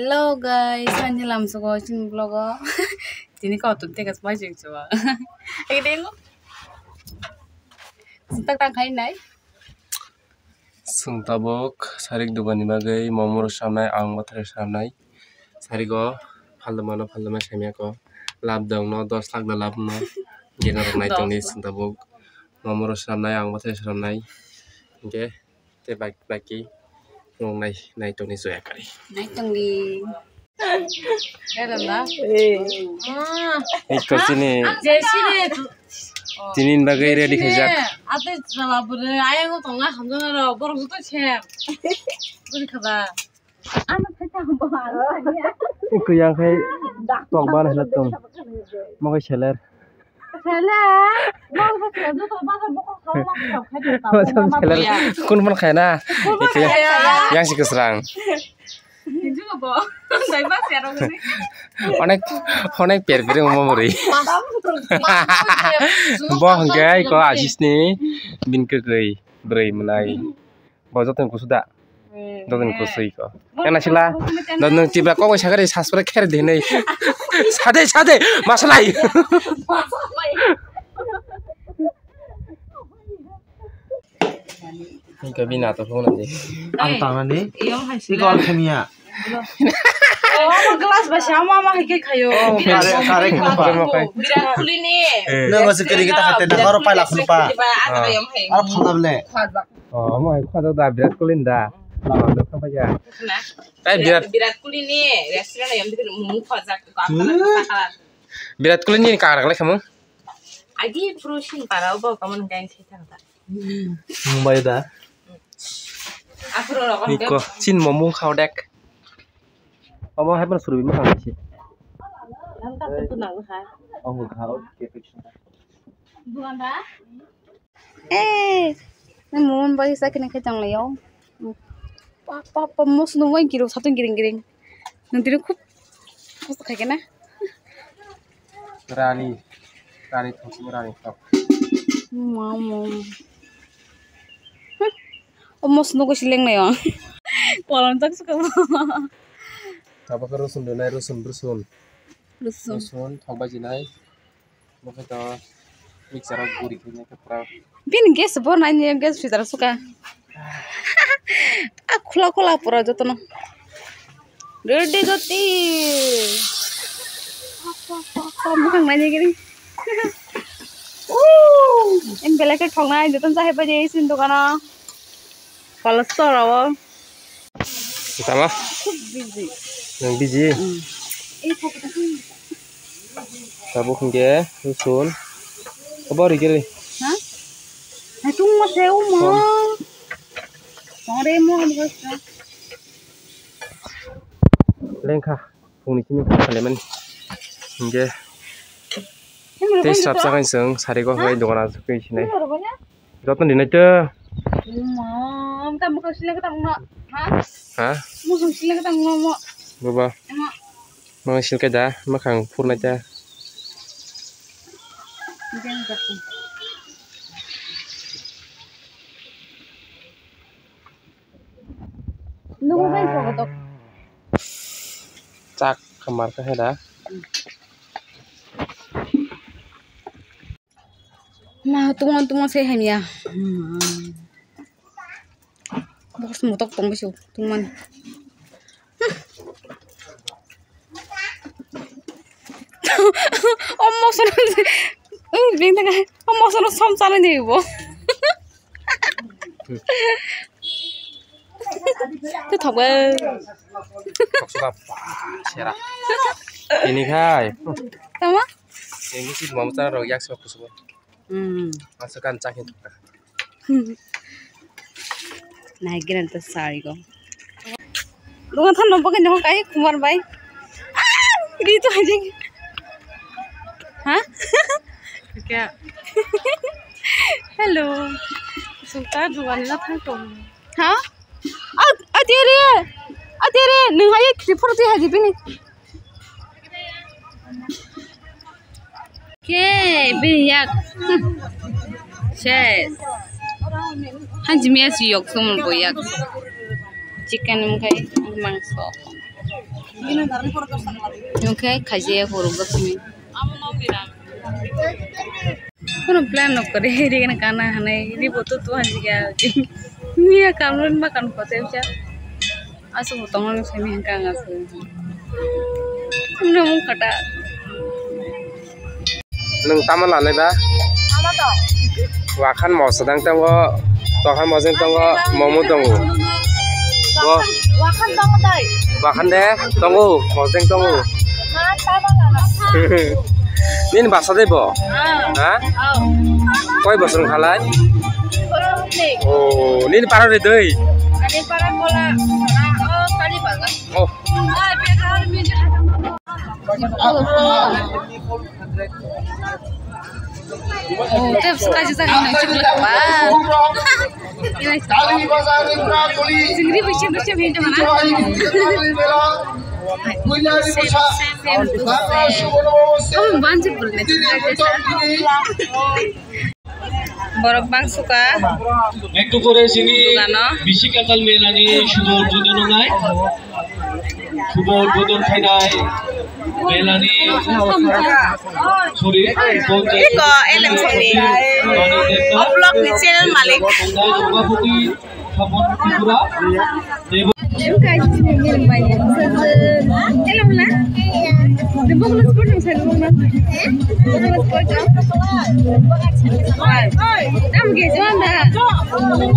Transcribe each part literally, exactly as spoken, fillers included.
Hello guys, ani lamsogo chini vlog o. Tini kau tum tega smai chwng chwa. Ege dengo. Sintak tang khai nai. Chwng tabuk sarik dugani bagwi momo rw samnai, ang bathai samnai. Sarigo phaldo mano, phaldo mai samya ko. Lab dong no, dos lakh da lab no. Geno rok nai tongni chwng tabuk. Momo rw samnai, ang bathai samnai. Hingke. Tei bak-, baki rong nai, nai tongni joya kari. Nai tongni. Eko chini. Tini ni bagwi ready khaijak. Ate chala bwrwi ayang tongo hamjana rok borok joto se. Bwrwi khaba. Eko yang khai tok ban hela tong. Mo khai seler. Seler. Mo khai seler, joto bazar bokol khawa ma khawa khai. Mo khai seler. Kun phan khai na? Kun phan khai ya? Yang si kwsrang. Onek, onek per per mo bwrwi. Bo hwnkhe ko Ashish ni bin kwkwi bwrwi mwnai. Bo joto ni kusu da. Joto ni kusu iko. Yang nasila. Nwng tibra kok bai sakari subscribe kher di hinwi. Sade, sade, masalai. Hingke bini ato phone di. Ang tangnani. Iko ang khemiya. Oh, glass ba sama ma hike khayo. Oh, kare, kare khunu pa. Birat kuli ni. Nang ba se kiri kita khate na goro paila khunu pa. Aro phana bele. Oh, mo hai khajak da Virat Kohli ni da. Lama no kha phaikha. Khna. Tai Virat Virat Kohli ni restaurant ayam dikhe mung khajak ko apa na sakala. Virat Kohli ni kara kala khamu. Agi pro shin para obo kaman gain thai thang ta. Mumbai da. Afro ro. Niko chin mo mung khao dek. Obo hai ban suru bima khang si. Lam ta tu nang kha. Ong kha o ke pik. Duan da. Eh, na mo bai sa kene khai tang layo. Pa pa pa mos no wai kiro satun giring giring. Nang tiro khub mos khai kena. Rani, rani thok, rani thok. Mamo. O mos no ko sileng na yo. Kolon tak suka. Tabuk rosun dunai, rosun, rosun. Rosun. Rosun thok bai jinai. Bo khe to mixer o guri khe nai khe pura. Bini gas bo nai ni gas filter suka. A khula khula pura jotono. Ready joti. Mukhang nai ni gini. Em belai khe thok nai jotono jahai bai sin dogano. Pala store o. Tama? Khub busy. Nang busy? Mm. Tabuk hingke, rusun. Obo ri kiri. Ha? Hai tung mo se u mo. Tong re mo am ko sa. Lengkha. Phungni simi phung khalemani. Hingke. Tei srapsa kaisong sari ko hai dogana sukui sinai. Joto ni nai to. Mom, ta mukhang sile ka tang no. Ha? Ha? Mukhang sile ka tang no mo. Baba. Emo. Mukhang sile ka da, mukhang phur nai ta. Nungo bai ko to. Chak khamar ka heda. Ma, tungman, tungman se hamya. Bos motok tong bisu, tungman. Omo sono, bini tengah, omo sono som sale ni bo. Tu thok ba. Thok suka pa, sera. Ini khai. Tama? Ini si mama cara rok yak sok kusubo. Hmm. Masuk kan cak itu. Nai gina tu sari ko. Dungo than no bagwi no kai khumar bai. Ah, ri to hajing. Ha? Kya? Hello. Sultan dukan na thang tong. Ha? Ad-, adere. Adere, nung haye khri phoro twi haji bini. Ke, bini yak. Ses. Hanji miya si yok sumul bo yak. Chicken mungkai mangso. Yung khe khaijaya horo gotmi. Kono plan no kore, ri kana kana hanai, ri bo tu tu hanji kya. Ni ya kamron ma kan kote cha. Asu bo tongmani simi hingka ang asu. Nung kata. Nung tamo lanai ba? Tamo to. Wakhan moso dang tongo, tokhan mojeng tongo, momo tongo. Bo. Wakhan tongo dai. Wakhan de tongo, mojeng tongo. Ma tamo lana. Nini basa de bo? Ah. Ha? Oh. Koi bosor wngkhalai? Borok ni. Oh, nini para ri doi? Ani para kola. Ah, oh, kali baga. Oh. Oh, tep suka jisa kau nang chukla ba. Jingri bichim bichim hindu mana. Same, same, same. Kamu banjir pun nih. Borok bang suka. একটু পরে যিনি dogano. Bisi katal melani শুভ উদ্বোধন নাই, শুভ উদ্বোধন খাইনাই melani sorry, Iko, elem sini. Oblog ni channel malik. সভাপতি স্বপন ত্রিপুরা এবং Hello, na? Di bok na sport ang salo na? Bok na sport ang? Tam ke juan da?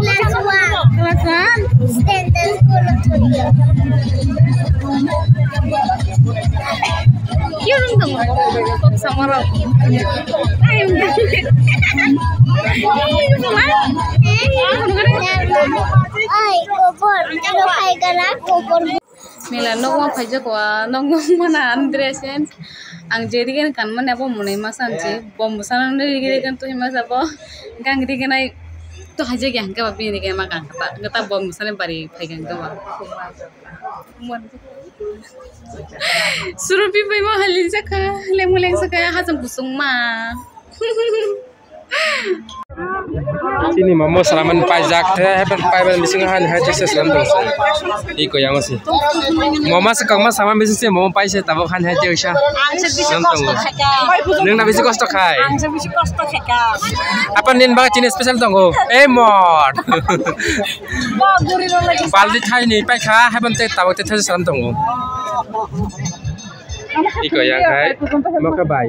Class one. Class one? Standard school of Tokyo. Yun ang tong. Kok samaro. Ay, ang dami. Ay, ang dami. Ay, kobor. Ano kay ka na? Kobor. Mela nokma phaijak wa, nokma mana ang dress change. Ang je rigen kan mani abo mwnwi masa ang se. Bom bwsano rigi rigen twi masa bo. Gang rigenai to haijak ya hwnkhe ba bini rigen ma gang kata. Gata bom bwsani bari phai gang khe ba. Surupi bai ma halin saka, leng leng saka, hajam kusung ma. Chini momo salaman paijak the, hepen paiban bising han hai tisa salam tong. Iko yang si. Momo sakang ma salaman bising se momo paise tabok han hai tisa. Ang se bisi kosto khaika. Nung na bisi kosto khai. Ang se bisi kosto khaika. Apa nin baga chini special tongo? Eh, mor. Baldi thai ni paikha, hepen te tabok te thai salam tongo. Iko yang hai. Moka bai.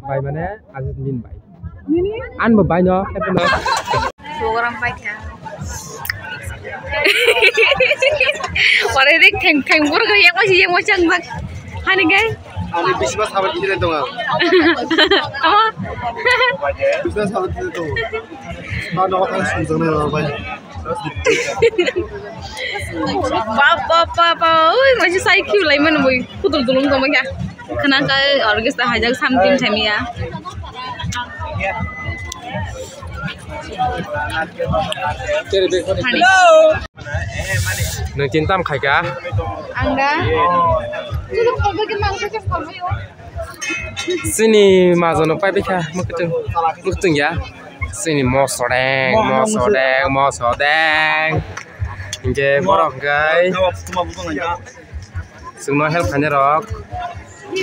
Bai mane Ajit Min bai. An bo bai no, hepe no. Program pai kha. Pore dik theng theng bor ga yang masih yang masang bak. Hani gai? Ani bisma sabat kire tonga. Ama. Bisma sabat kire tonga. Ma no thang sung jang na bai. Pap pap pap pap. Ui, masih sai kiu lai mana boy. Kutul tulung tong kya. Khana ka orkestra hajak samtim thamia. Hello. Nung tin tam khai ka? Ang da. Chini majono pai bikha mukutung mukutung ya. Chini mosodeng mosodeng mosodeng. Hingke borok hingke. Chwngno help khainai rok.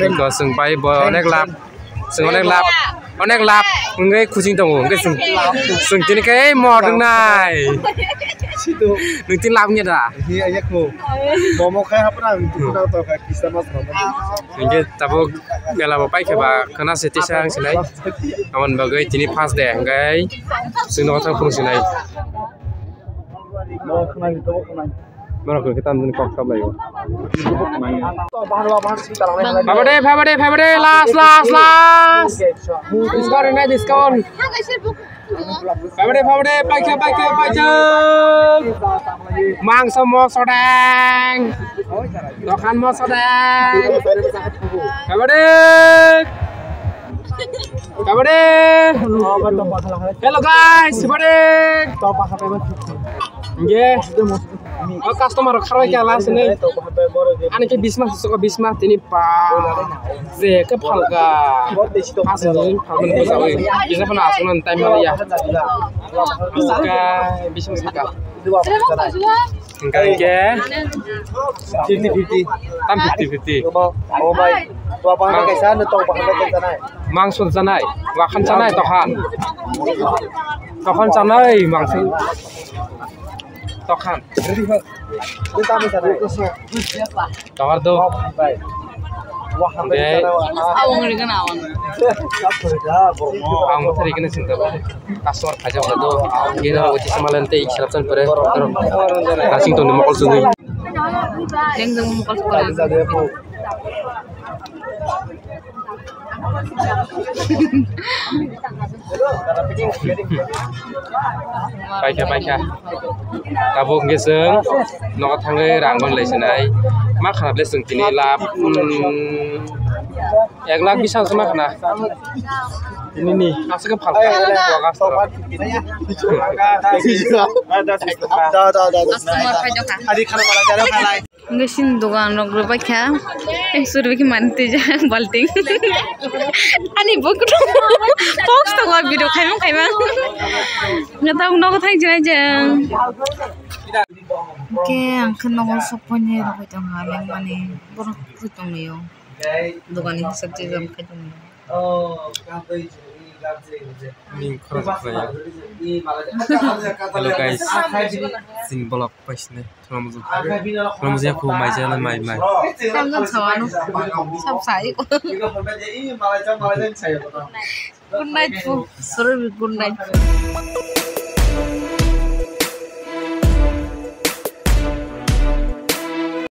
Eko chwng pai bo onek lap. Chwng onek lap. Onek lap. Hingke kuching tongo. Hingke chwng, chwng tini khe ei mor wngnai. Nwng tini lap wngya da? Momo khai hapra ang tukuna to khai kisa mas. Hingke tabuk mela bo pai khe ba khana se tisa ang sinai. Amon bagwi tini first day hingke chwngno thang phung sinai. Borok khe tamjani kok sablai o. Phabade, phabade, phabade, last, last, last. Discount rinai, discount. Phabade, phabade, paikha, paikha, paikha. Mangso mosodeng. Dokan mosodeng. Phabade. Kabade. Hello guys, sibade. Ye. O customer kharwai kya last ni. Ani ke bisma soko bisma tini pa. Je ke phalga. Asal ni phalga ni bujai. Bisma phana asal ni time mali ya. Saka bisma saka. Hingke, hingke fifty fifty. Tam fifty fifty. Omo, omo bai. Tua paham kaisa, no tong paham kaisa nai. Mangso chanai, wakhan chanai, tokhan. Tokhan chanai, mangso. Tokhan. Ready ho. Ni tamo chanai. Tohar do. Ang bo thari kene sing tabo. Customer khaijak wngkha do. Gina rok uchi sima lente isalap san pore. Nasing tongni mokol sugwi. Jeng jeng mokol sugwi. Paikha, paikha. Tabuk hwnkhe chwng nogo thangwi rang bai lai sinai. Ma khana ble chwng tini lab, mm, ek lakh bis hajar ma khana. Tini ni aswk phalka. Customer phaijak kha. Hadi khana mala jaro khalai. Hingke sini dogan rok rwbaikha. Teng suri khe mani twijak balting. Ani bo kutung box tongo video khaimang khaimang. Hingke tabuk nogo thang jinai jang. Hingke ang khe nogo sokphani rogwi tongo lengmani borok khe tonglaio dogani hisab twijak khai tonglaio. Hello guys, sini vlog paisne. Ramjak, ramjak kho mai jana mai mai. Samjak sawano. Sam sai. Good night po. Sorry, good night.